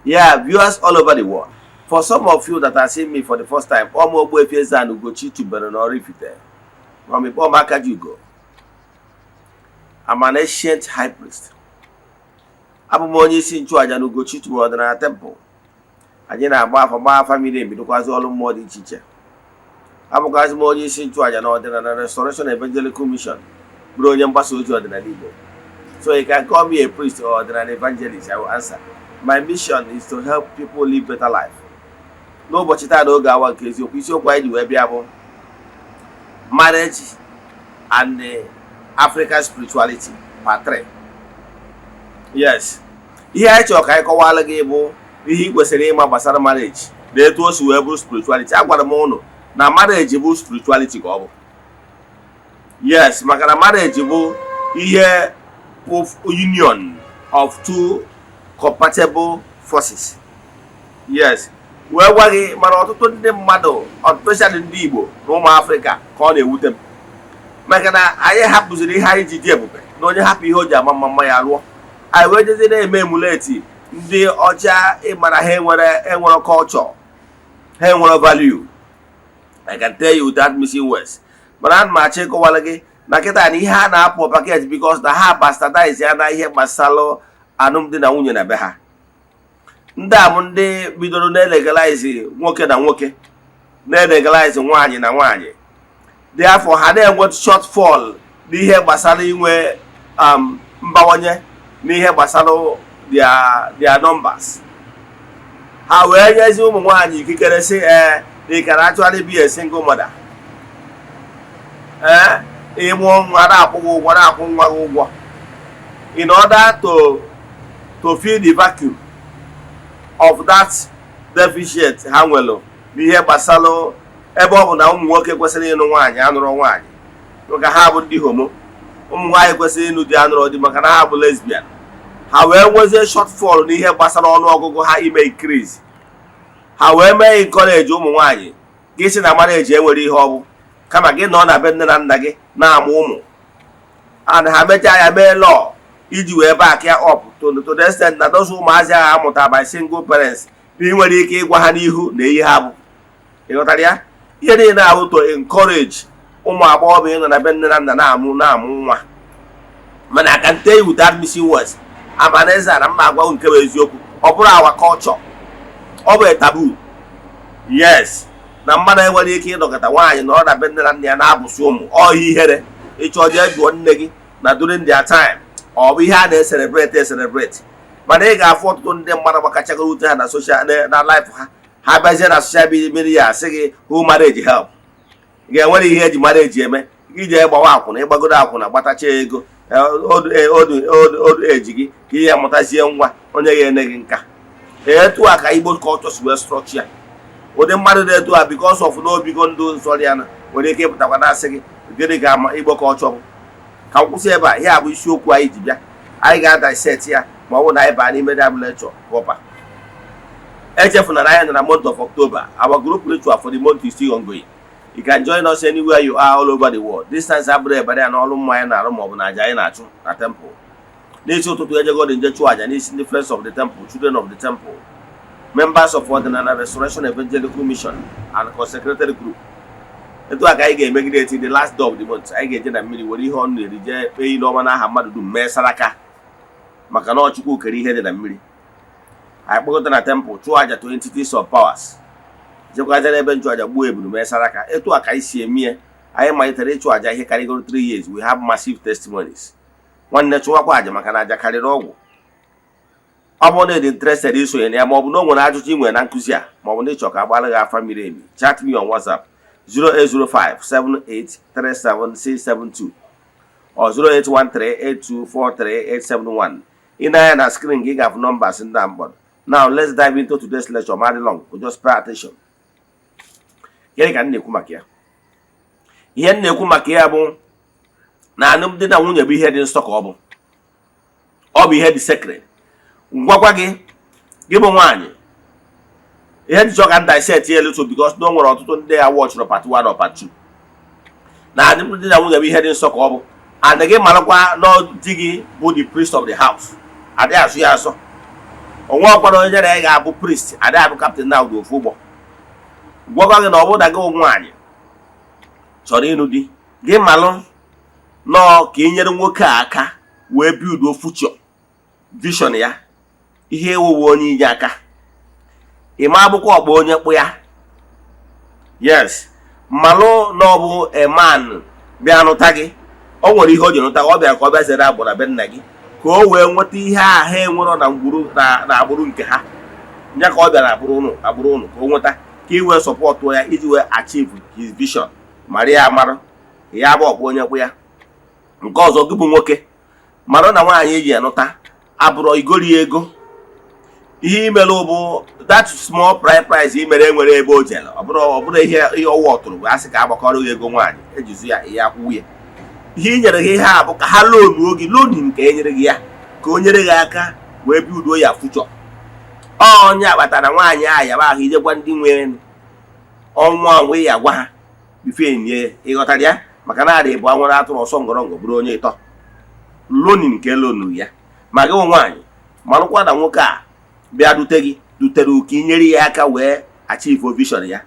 Yeah, viewers all over the world. For some of you that are seeing me for the first time, kpọọ m Ogbuefi Eze-Ana Ugochi tubelu na Oraifite. Ma ọ kpọọ m Akajiugo. I'm an ancient high priest. Abụ m onye isi nchụaja na Ugochi tubelu ọdịnala temple. Anyị na-agba afa, gbaa afa miri emi, dụkwazị ọrụ mmụọ dị iche iche. Abụkwazị m onye isi nchụaja na Ọdịnala Restoration Evangelical Mission, bụrụ onye mgbasa ozi ọdịnala Igbo. So you can call me a priest or ọdịnala evangelist, I will answer. My mission is to help people live better life. N'ụbọchị taa, n'oge awa nke eziokwu, isiokwu anyị ji wee bịa bụ marriage and the African spirituality part 3. Yes, ihe anyị chọrọ ka anyị kọwara gị bụ ihe ị kwesịrị ịma gbasara marriage na etu o si wee bụrụ spirituality. Agwara m ụnụ na marriage bụ spirituality ka ọ bụ. Yes, maka na marriage bụ ihe of union of two compatible forces. Yes, wee gwa gị mana ọtụtụ ndị mmadụ, especially ndị Igbo na ụmụ Afrịka, ka ọ na-ewute m, maka na anyị hapụziri ihe anyị ji dị ebube na onye hapụ ihe o ji ama mma mma ya lụọ. Anyị wee jezie na-eme emulate ndị ọcha. Ịmara ha enwere culture, ha enwere value. I can tell you without missing words. Mana ana m achọ ịkọwara gị na kịta na ihe a na-apụ package because na ha bastardize ya na ihe gbasara alụmdi na nwunye na be ha. Ndị a bụ ndị bidoro na-elegalize nwoke na nwoke, na-elegalize nwaanyị na nwaanyị. Therefore, ha na-enwe shortfall n'ihe gbasara inwe mbawanye n'ihe gbasara their numbers. Ha wee nyezi ụmụ nwaanyị ikikere sị, ee, they can actually be a single mother. Ee, ịmụọ nwa, na-akwụ gị ụgwọ, na-akwụ nwa gị ụgwọ, in order to fill the vacuum of that deficit ha nwere n'ihe gbasara ebe ọ bụ na ụmụ nwoke kwesịrị ịnụ nwaanyị anụrụ nwaanyị maka ha bụ ndị homo, ụmụ nwaanyị kwesịrị ịnụ di anụrụ di maka na ha bụ lesbian. Ha wee nwezie shortfall n'ihe gbasara ọnụọgụgụ ha ime increase. Ha wee mee encourage ụmụ nwaanyị gị sị na marriage enwere ihe ọ bụ, kama gị nọ na be nne na nna gị na-amụ ụmụ. And ha mechaa ya, mee law iji wee back ya up to the extent na those ụmụazị ahụ amụta by single parents na ị nwere ike ịgwa ha n'ihu na ihe ha bụ. Ịghọtara ya? Ihe niile ahụ to encourage ụmụ agbọghọbịa ịnọ na be nne na nna na-amụ nwa. Mana I can tell you without missing words, amanaeze na mma agwa nke bụ eziokwu, ọ bụrụ our culture, ọ bụ taboo. Yes, na mmadụ enwere ike ịnọkọta nwaanyị nọrọ na be nne na nna ya na-abụsị ụmụ ọhịa ihere. Ịchọ, jee jụọ nne gị na during their time ọ bụ ihe a na-ecelebrate ecelebrate. Mana ị ga-afụ ọtụtụ ndị mmadụ gbakachagoro ute ha na social na life ha, ha bịazie na social media asị gị who marriage help. Ị ga-enwere ihe eji marriage eme iji gbawa akwụna, ịgbagoro akwụna, gbatacha ego, old age gị ka ihe mụtazie nwa onye ga-ene gị nka. Etu a ka Igbo culture si wee structure ya. Ụdị mmadụ dị etu a, because of n'obigo ndụ nsọ ya na nwere ike ịpụtakwa na-asị gị gịnị ka Igbo culture bụ. Ka m kwụsị ebe a. Ihe a bụ isiokwu anyị ji bịa. Anyị ga-adissect ya ma ọ bụrụ na anyị baa n'ime that lecture proper. Echefuna na anyị nọ na month of October. Our group ritual for the month is still ongoing. You can join us anywhere you are all over the world. Distance abụrụ ebere ya n'ọrụ mmụọ anyị na-arụ maọbụ na aja anyị na-achụ na temple. N'isi ụtụtụ, ejego dị nje chụọ aja n'isi ndị friends of the temple, children of the temple, members of Ọdịnala Restoration Evangelical Mission and consecrated group. Etu a ka anyị ga-emegide eti the last day of the month. Anyị ga-eje na mmiri were ihe ọnụ na-eri, jee kpee ile ọma n'aha mmadụ dum, mee saraka, maka na ọ Chukwu kere ihe dị na mmiri. Anyị kpọkọta na temple, chụọ aja to entities of powers, jekwaje n'ebe nchụaja, gbuo ebulu, mee saraka. Etu a ka anyị si eme ya. Anyị malitere ịchụ aja ihe karịgoro 3 years. We have massive testimonies. Nwanne, chụwakwa aja, maka na aja karịrị ọgwụ. Ọ bụrụ na ị dị interested isonye na ya, ma ọ bụ na o nwere ajụjụ ị nwere na nkụzi a, ma ọ bụ na ịchọ ka agbara gị afa miri emi, chat me on WhatsApp 08057837672 or 08138243871. Ị na-anya na screen gị, ga-afụ numbers ndị a mkpọrọ. Now let's dive into today's lecture. Ma dị long, just pay attention. Gịnị ka m na-ekwu maka ya? Ihe m na-ekwu maka ya bụ na alụmdi na nwunye bụ ihe dị nsọ ka ọ bụ. Ọ bụ ihe dị sacred. Ngwakwa gị, gị bụ nwaanyị, ihe ndị chọ ka m dissect ya little, because na o nwere ọtụtụ ndị ya watchụrụ part 1 or part 2, na alụmdi na nwunye bụ ihe dị nsọ ka ọ bụ. And gị marakwa na di gị bụ the priest of the house. Adịghị asụ ya asọ. Onwe ọkwara onye na ya ga-abụ priest, ada abụ captain na ụdị ofu ụgbọ. Gwakwa gị na ọ bụrụ na gị nwaanyị chọrọ ịnụ di, gị malụ nọọ ka ị nyere nwoke a aka wee build future vision ya. Ihe ewuwe onye inye aka, ị ma abụkwa ọkpa onye kpụ ya. Yes, malụ na ọ bụ a man bịa nụta gị, o nwere ihe o ji nụta. Ọ bịara ka ọ bịa zere agbụrụ na be nna gị, ka o wee nweta ihe ahụ enwero na ngwuru na agbụrụ nke ha ya, ka ọ bịara agbụrụ ụnụ ka o nweta, ka ị wee supportụọ ya iji wee achieve his vision. Mara ya amara ya bụ ọkpụ onye kpụ ya. Nke ọzọ, gị bụ nwoke, mara na nwaanyị eji anụta abụrọ igori ego. Ihe imere bụ that small price imere enwere ebe o jere. Ọ bụrụ ihe ọwa ọtụrụ bụ asị ka agbakọrọ gị ego nwaanyị ejizu ya ihe akwụ ya. Ihe i nyere gị ihe a bụ ka ha loanuo gị, loan nke e nyere gị ya ka o nyere gị aka wee builduo ya future. Onye kpatara nwaanyị a yaba ahụ ije gwa ndị nwe ọnwa onwe ya, gwa ha before nye ya. Ịghọtara ya? Maka na adị bụ anwere atụrụ ọsọ ngọrọngọ bụrụ onye ịtọ loaning nke loanu ya. Ma gị bụ nwaanyị, marụkwa na nwoke a bịa dute gị dutere ka i nyere ya aka wee achieve vision ya.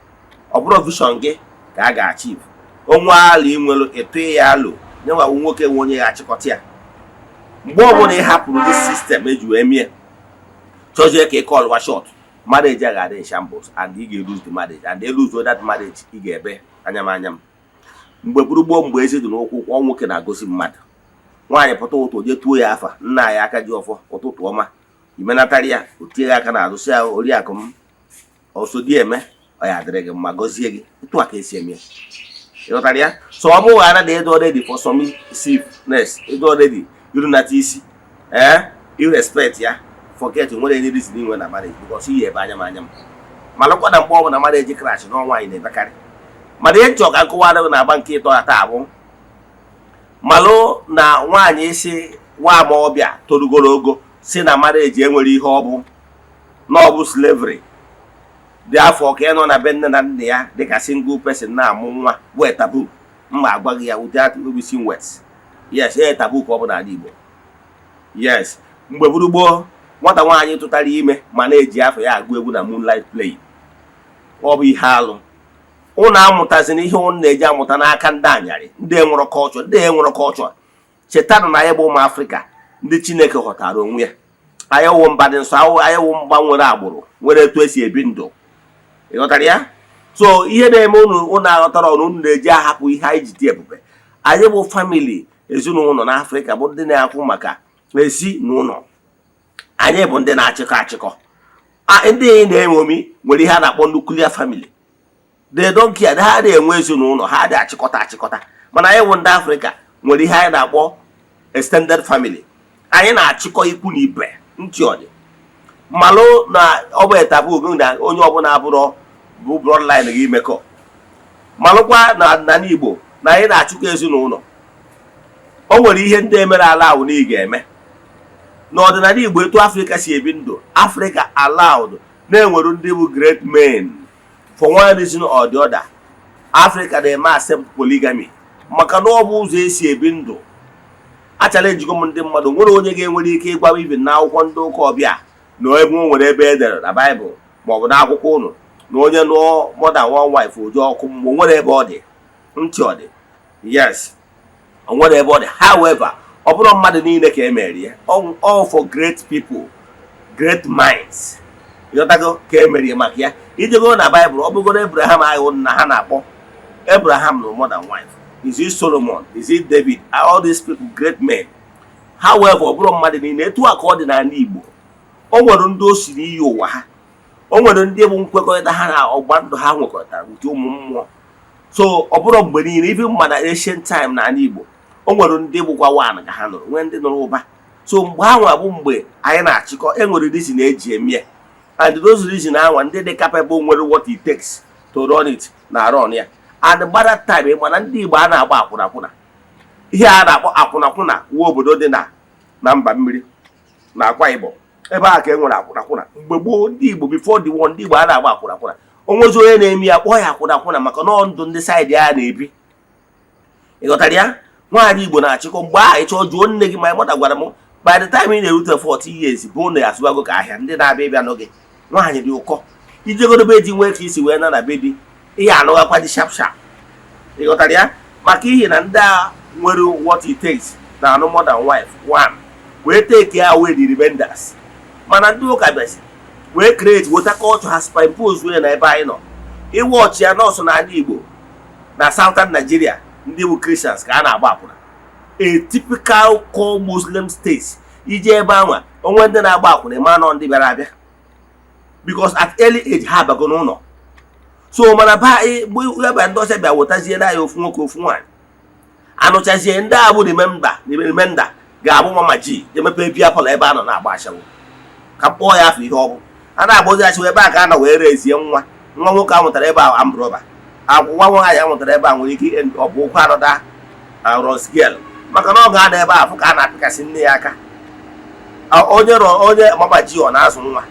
Ọ bụrụ vision gị ka a ga-achieve onwe alụ inwelu ịtụ ya alụ nyenwa nwoke nwe onye ya achịkọta ya. Mgbe ọbụla ị hapụrụ this system eji wee mie, chọzie ka ị callụwa short, marriage a ga-adị in shambles and ị ga-elose the marriage, and elose that marriage, ị ga-ebe anya m anya m. Mgbe buru gboo, mgbe ezi dị n'ụkwụ kwọ, nwoke na-agosi mmadụ. Nwaanyị pụta ụtụ, jee tuo ya afa nna ya aka ji ọfọ, "Ụtụtụ ọma." Imenatara ya, o tie ya aka n'azụ, sị ya, "Oriakụ m, ọsọ di eme, ọ ya adịrị gị mma," gọzie gị. Etu a ka esi eme ya. Ịghọtara ya? So ọ bụghị ana na ịdị ready for submissiveness, ịdị ready irunata isi, ee, irespect ya, forget. Nwere any reason inwe na marriage, because iyi ebe anya m anya m. Malụkwa na mgbe ọbụla marriage crash na nwaanyị na-ebekarị. Mana ihe nchọ ka nkọwa gị na-agba nke ịtọ ya taa bụ, malụ na nwaanyị isi nwa agbọghọbịa torugoro ogo si na marriage enwere ihe ọ bụ, na ọ bụ slavery dị afọ ka ị nọ na be nne na nna ya dịka single person na-amụ nwa bụ taboo. Mma agwa gị ya without using words. Yes, ee, taboo ka ọ bụ n'ala Igbo. Yes, mgbe gburu gboo, nwata nwaanyị tụtara ime ma na-eji afọ ya agụ egwu na moonlight playing, ọ bụ ihe alụ. Ụnụ amụtazina ihe ụnụ na-eji amụta n'aka ndị anyarị, ndị enwere culture, ndị enwere culture. Chetanụ na anyị bụ ụmụ Afrịka, ndị Chineke ghọtara onwe ya. Anyị wụ mba dị nsọ, anyị wụ mba nwere agbụrụ, nwere etu esi ebi ndụ. Ịghọtara ya? So ihe na-eme unu, unu aghọtara ọnụ unu na-eji ahapụ ihe anyị ji dị ebube. Anyị bụ family, ezinụlọ n'Afrịka bụ ndị na-akwụ maka ezinụlọ. Anyị bụ ndị na-achịkọ achịkọ. Ndị na-eṅomi nwere ihe a na-akpọ nuclear family. They don't care, ha na-enwe ezinụlọ, ha dị achịkọta achịkọta. Mana anyị bụ ndị Afrịka nwere ihe anyị na-akpọ extended family. Anyị na-achịkọ ikwu na ibe. Ntị ọdị malụ na ọ bụ etabu na onye ọbụla abụrọ bụ bloodline gị imekọ. Malụkwa na n'ala Igbo na anyị na-achịkọ ezinụlọ. O nwere ihe ndị emere ala ahụ na ị ga-eme n'ọdịnala Igbo. Etu Afrịka si ebi ndụ, Afrịka allowed na-enwere ndị bụ great men. For one reason or the other, Afrịka na-eme accept polygamy, maka na ọ bụ ụzọ esi ebi ndụ. Achallengego m ndị mmadụ, nwere onye ga-enwere ike ịgwa even na akwụkwọ ndị ụka ọbịa na ebe o nwere ebe e dere na Baịbụl maọbụ n'akwụkwọ ụnụ na onye nụọ more than one wife oju ọkụ mmụọ? Nwere ebe ọ dị? Ntị ọ dị? Yes, o nwere ebe ọ dị. However, ọ bụrụ mmadụ niile ka e mere ya, all for great people, great minds. Ịghọtago? Ka e mere ya maka ya ijego na Baịbụl, ọ bụgoro Abraham ahụ na ha na-akpọ Abraham no more than wife. Is it Solomon? Is it David? All these people, great men. However, ọ bụrụ mmadụ niile. Etu a ka ọ dị n'ala Igbo. O nwere ndị o siri iyi ụwa ha, o nwere ndị bụ nkwekọrịta ha na ọgba ndụ ha nwekọrịtara nke ụmụ mmụọ. So ọ bụrụ mgbe niile, even ma na ancient time n'ala Igbo, o nwere ndị bụkwa one ka ha nụrụ, nwee ndị nụrụ ụba. So mgbe anwa bụ mgbe anyị na-achịkọ. E nwere reason eji eme ya, and those reason anwa, ndị dị capable, nwere what it takes to run it na run ya. And by that time, mana ndị Igbo a na-agba akwụnakwụna, ihe a na-akpọ akwụnakwụna wuo obodo dị na mba mmiri na Akwa Ibom, ebe a ka e nwere akwụnakwụna mgbe gboo. Ndị Igbo before the war, ndị Igbo a na-agba akwụnakwụna. Onwezi onye na-eme ya, kpọọ ya akwụnakwụna, maka na ọ ndụ ndị side ya na-ebi. Ị ghọtara ya? Nwaanyị Igbo na-achịkọ mgbe ahụ. Ịchọ jụọ nne gị ma mmadụ gwara m By the time ị na-erute 40 years, bụ na asụbago ka ahịa ndị na-abịa ịbịa n'oge nwaanyị dị ụkọ. Ijegodo be di, nwee ka isi wee na be di, ihe anụghakwa dị sharp sharp. Ị ghọtara ya? Maka ihi na ndị a nwere what it takes na anụ more than wife one, wee take away the remainders. Mana ndị ụka bịazi wee create, weta culture ha, superimpose ya na ebe anyị nọ. Iwe ọchị ya nọọsụ n'ala Igbo na Southern Nigeria, ndị bụ Christians ka a na-agba akwụna. A typical core Muslim states, ije ebe anwa, onwe ndị na-agba akwụna, ịma nọ ndị bịara abịa, because at early age ha abago n'ụlọ. So mana ba ebe ndị ọcha bịa wetaziere anyị ofu nwoke, ofu nwaanyị, anụchazie, ndị a bụ remainder ga-abụ mama ji emepe beer parlour ebe a nọ na-agba ashawo, ka mkpọọ ya afọ ihe ọ bụ a na-agbazi ashawo ebe a, ka a nọ wee rezie nwa. Nwa nwoke a mụtara ebe a, ambrọba nwa nwaanyị a mụtara ebe a nwere ike ọ bụ ụkwụ anọda rosgel, maka na ọ ga-anọ ebe a fụ ka a na-apịkasị nne ya aka. Onye rọ onye mama ji ọ na-azụ nwa,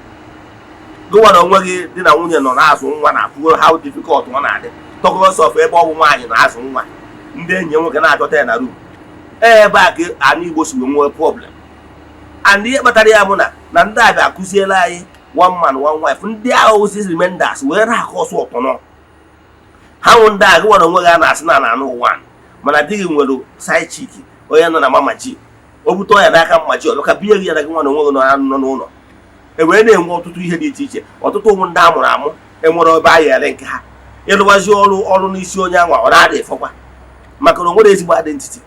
gụnwa na onwe gị di na nwunye nọ na-azụ nwa na afụgo how difficult ọ na-adị. Talk less of ebe ọ bụ nwaanyị na-azụ nwa, ndị enyi ya nwoke na-achọta ya na room. Ebe a ka ana Igbo si wee nwee problem. And ihe kpatara ya bụ na ndị a bịa akụziela anyị one man, one wife. Ndị ahụ ozi remainders wee na-akọ ọsọ ọtọnọ ha nwụ. Ndị a, gụnwa na onwe gị a na-asị na na-anụ one, mana di gị nwere side chick, onye nọ na mama ji, o bute ọya n'aka mma ji, ọbịa ka binye gị ya na gị nwa na onwe gị nọ n'ụlọ. E wee na-enwe ọtụtụ ihe dị iche iche. Ọtụtụ ụmụ ndị a mụrụ amụ enwere ebe a yere nke ha ịrụwazi ọrụ ọrụ n'isi onye anwa, ọ na-adị efọkwa, maka na o nwere ezigbo identity.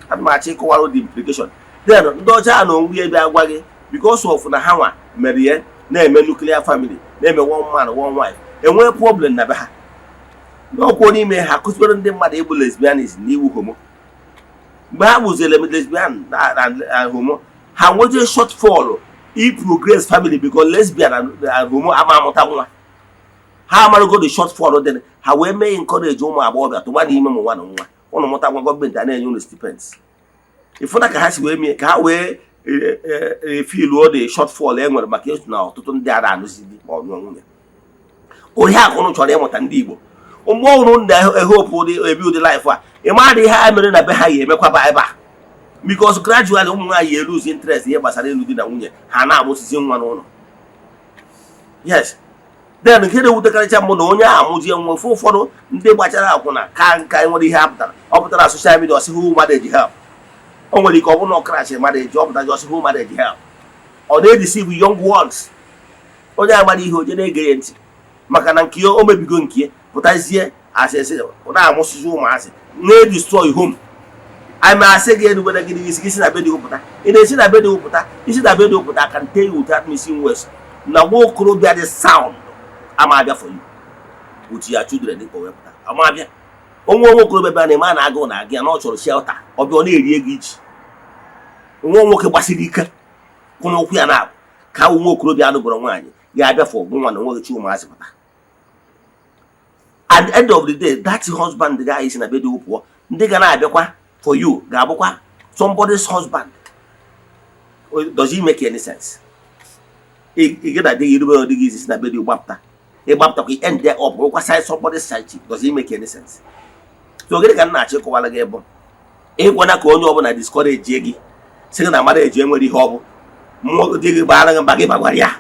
Ana m achọ ịkọwara the implication. Then ndị ọcha na onwe ya bịa gwa gị, because of na ha nwa mere ya na-eme nuclear family, na-eme one man, one wife, enwee problem na be ha n'ọkwuo n'ime ha, kụziere ndị mmadụ ịbụ lesbianism na iwu homo. Mgbe ha gbuziri lesbian na homo, ha nwezie shortfall i progress family, because lesbian and homo ama amụta nwa. Ha amarago the shortfall dị, ha wee mee encourage ụmụ agbọghọbịa tụba n'ime ụmụ nwa na nwa. Ụnụ mụta nwa, gọọmenti a na-enye unu stipends. Ịfụna ka ha si wee mee ka ha wee efiluo the shortfall e nwere, maka na ọtụtụ ndị a na-anụzi di ma ọ nụọ nwunye. Ohe akụnụ chọrọ ịmụta, ndị Igbo, mgbe ọhụrụ na-ehope ụdị ebi ụdị life a, ị mara ihe ha mere na be ha ya emekwaba ebe a, because gradually ụmụ nwaanyị elose interest ihe gbasara ịlụ di na nwunye, ha na-amụsizi nwa n'ụlọ. Yes, then nke na-ewutekarịcha mbụ na onye a amụzie nwa ofe, ụfọdụ ndị gbachara akwụna ka nka nwere ihe a pụtara, ọ pụtara social media, ọsị who marriage help. O nwere ike ọ bụrụ na ọ crash marriage, ọ pụtara ọsị who marriage help. Ọ na-edeceive young ones. Onye amara ihe oje na-ege ya ntị, maka na nke o mebigo, nke pụtazie asịsị na-amụsịzi ụmụazị, na-edestroy home. Anyị ma asị gị erubere gị n'isi gị si na be dị pụta. Ị na-esi na be dị pụta, isi na be dị pụta. Can tell you without missing words na nwa okorobịa dị sound ama abịa for you with your children. Dị wee pụta ama abịa. Onwe nwa okorobịa bịa na-eme a na-agụ na agụ ya na ọ chọrọ shelter, ọ bịa, ọ na-eri ego iji nwa nwoke gbasiri ike kwụ n'ụkwụ ya na-abụ ka nwa okorobịa anụgoro nwaanyị ya abịa for nwa na nweghị chi ụmụazị pụta. At the end of the day, that husband ga isi na be dị pụọ, ndị ga na-abịakwa for you ga-abụkwa somebody's husband. Does it make any sense? Ị gị na di gị irube di gị isi na be dị gbapụta, ịgbapụtakwa, end there up nwekwa side somebody's side chick. Does it make any sense? So gịnị ka m na-achọ ịkọwara gị? Bụ ịgwana ka onye ọbụla discourage gị, sị gị na marriage enwere ihe ọ bụ. Mmụọ di gị gbara gị mba, gị bagwara ya.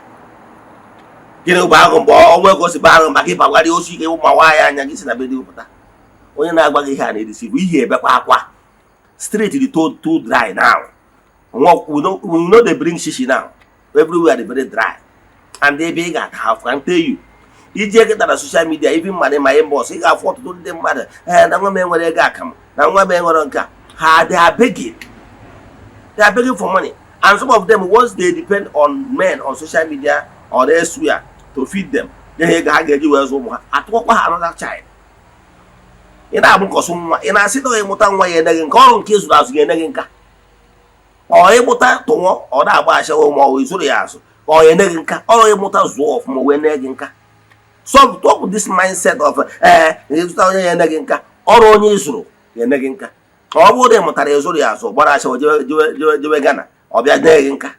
Gịnị bụ ahụ mgbe onwe ka o si gbara gị mba, gị bagwara ya osi ike ma nwa ya anya gị si na be di pụta. Onye na-agwa gị ihe a na-edisi bụ ihe ebekwa akwa. Street dị too too dry now. We no dey bring shishi now. Everywhere dey very dry and ebe ị ga-ata afụ. Can tell you, ije kịta na social media, even mmadụ ma inbox, ị ga-afụ ọtụtụ ndị mmadụ, ee, na nwa m enwere ego akamụ, na nwa m enwere nke a. Ha, they are begging, they are begging for money. And some of them, once they depend on men on social media or elsewhere to feed them, nye ha ego ha ga-eji wee zụ ụmụ ha, atụkwakwa ha another child. Ị na-abụ nkọsụ nwa, ị na-asị na ịmụta nwa ya eneghị nka ọrụ nke ịzụrụ azụ ga-ene gị nka. Ọ ịmụta tụnwọ, ọ na-agba ashawo, ma ọ ịzụrụ ya azụ, ọ ya eneghị nka ọrụ. Ịmụta zụọ ọfụma wee nee gị nka. So stop this mindset of ee, ịzụta onye ya ene gị nka ọrụ. Onye ịzụrụ ya ene gị nka. Ọ bụrụ na ị mụtara ịzụrụ ya azụ, gbara ashawo jewe jewe jewe jewe Ghana, ọ bịa nee gị nka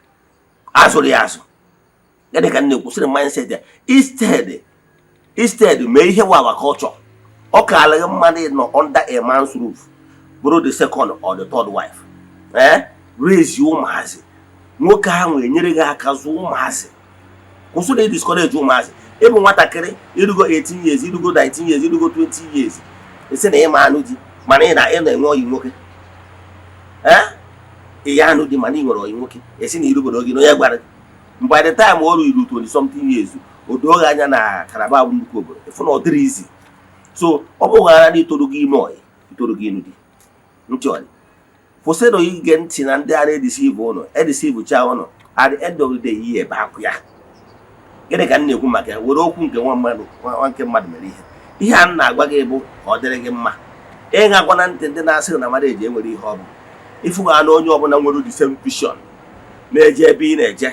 azụrụ ya azụ. Gịnị ka m na-ekwusịrị? Mindset ya, instead mee ihe wa our culture. Ọ kaala gị mmadụ nọ under a man's roof, bụrụ the second or the third wife, eh, raise ụmụazị. Nwoke ahụ enyere gị aka zụọ ụmụazị. Kwụsị na discourage ụmụazị. Ịbụ nwatakịrị irugo 18 years, irugo 19 years, irugo 20 years, esi na ịma anụ di, mana ị na-enwe ọyị nwoke. Ee, ị ya anụ di, mana ị nwere ọyị nwoke. Esi na irubere oge na onye gwara gị. Mgbe the time o ruru 20 something years, o doo gị anya na Calabar bụ nnukwu obodo. Ịfụ na ọ dịrị izi. So ọ bụghị ara na itoru gị ime ọyị, itoru gị ịnụ di. Ntị ọyị, kwụsịnụ ige ntị na ndị a na-edeceive ụnụ, edeceive cha ụnụ. At the end of the day, ihe ebe akwụ ya. Gịnị ka m na-ekwu maka ya? Were okwu nke nwa mmadụ, nwa nke mmadụ mere ihe. Ihe a m na-agwa gị bụ ka ọ dịrị gị mma. Ịṅakwana ntị ndị na-asị na marriage enwere ihe ọ bụ. Ịfụga na onye ọbụla nwere the same vision na-eje ebe ị na-eje,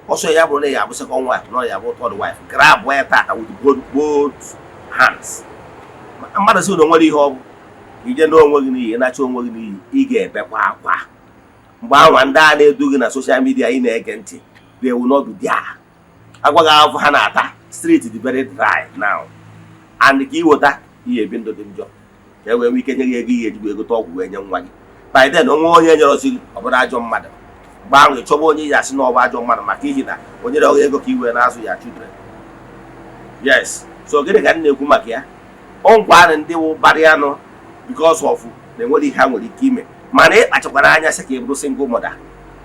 ọsọ ya bụrụ na ya abụ second wife, na ya bụ third wife, grab ya tata with both hands. Mmadụ sị na o nwere ihe ọ bụ, ije na onwe gị n'iyi, ịnacha onwe gị n'iyi. Ị ga-ebekwa akwa mgbe anwa. Ndị a na-edu gị na social media ị na-ege ntị, they will not be there. Agwa gị ahụhụ ha na-ata. Street dị very dry now, and ka ị weta ihe ebi ndụ dị njọ ka e wee nwee ike nye gị ego ihe ejigbo egote ọgwụ wee nye nwa gị. By then, onwe onye nyere ozi gị, ọ bụrụ ajọ mmadụ. Mgbe ahụ, ị chọba onye ya asị na ọ bụ ajọ mmadụ maka ihi na o nyere ọgụ ego ka i wee na-azụ ya children. Yes, so gịnị ka m na-ekwu maka ya? Ọ nkwa ndị wụ barịanụ because of na enwere ihe ha nwere ike ime, mana ị kpachakwara anya sị ka ị bụrụ single mother.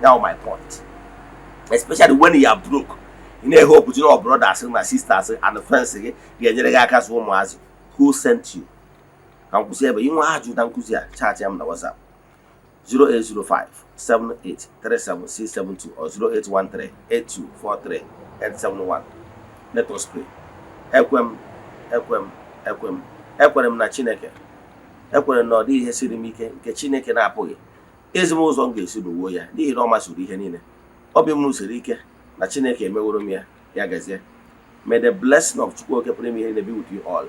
Now my point, especially when you are broke, ị na-ehope na brothers na sisters and friends gị ga-enyere gị aka zụ ụmụazị. Who sent you? Ka m kwụsị ebe. Inwe ajụ na nkụzi a, chat ya m na WhatsApp 0805 7837672 or 0813 8243 871. Let us pray. Ekwe m, ekwe m, ekwe m, ekwere m na Chineke. Ekwere m na ọ dịghị ihe siri m ike nke Chineke na-apụghị ezi m ụzọ m ga-esi lụwuo ya, n'ihi na ọ masịrị ihe niile. Obi m siri ike na Chineke emeworo m ya. Ya gazie. May the blessing of Chukwu Oke pụrụ ime ihe niile be with you all.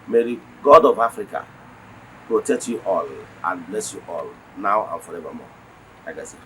May the God of Africa protect you all and bless you all now and forevermore. Ya gazie.